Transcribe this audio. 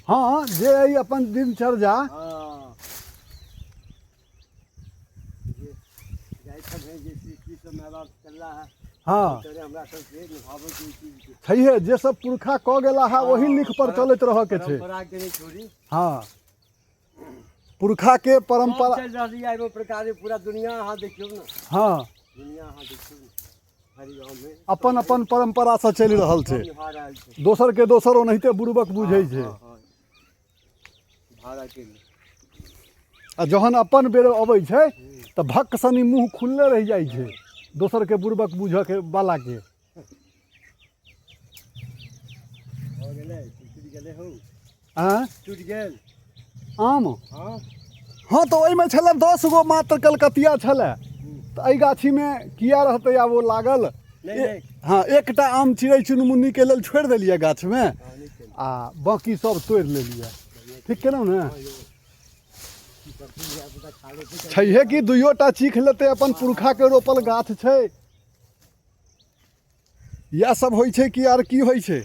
हँ, जे अइ अपन दिनचर्या। हँ, जे जाइ सब है, जे सृष्टि सब माय बाप चलला है, तोरे हमरा सबके निभाबै के ई चीज के। छैहे, जे सब पुरखा कऽ गेला है ओही लिख पर चलैत रहऽ के छै। परम्परा के नहि छोड़ी। हँ, पुरखा के परम्परा सब चलि रहली है एगो प्रकारे पूरा दुनिया। अहाँ देखियौ ने। दुनिया अहाँ देखियौ ने, हर गाँवमे अपन अपन परम्परासँ चलि रहल छै। सब निभा रहल छै। दोसर के दोसर ओनाहिते बुड़बक बुझै छै। हँ, भाड़ा के लिए। आ जहन अपन बेर अबै छै तऽ भक्क सनी मुँह खुलले रहि जाइ छै दोसरके बुड़बक बुझऽके वालाके। भऽ गेलै, टूटि गेलै हौ। आँय? टूटि गेल। आम? हँ। हँ, तऽ ओहिमे छलै 10 गो मात्र कलकतिया छलै, तऽ एहि गाछीमे किया रहतै आब ओ लागल? नहि नहि। हँ, एकटा आम चिड़ै चुनमुनीके लेल छोड़ि देलियै गाछमे। हँ, नीक केलहुँ। आ बाँकी सब तोड़ि लेलियै। ठीक केलहुँ ने? हँ यौ, की करतै धियापुता, खा लेतै। छैहे कि दुइयो टा चीख लेतै, अपन पुरखाके रोपल गाछ छै। इएह सब होइ छै कि आर की होइ छै?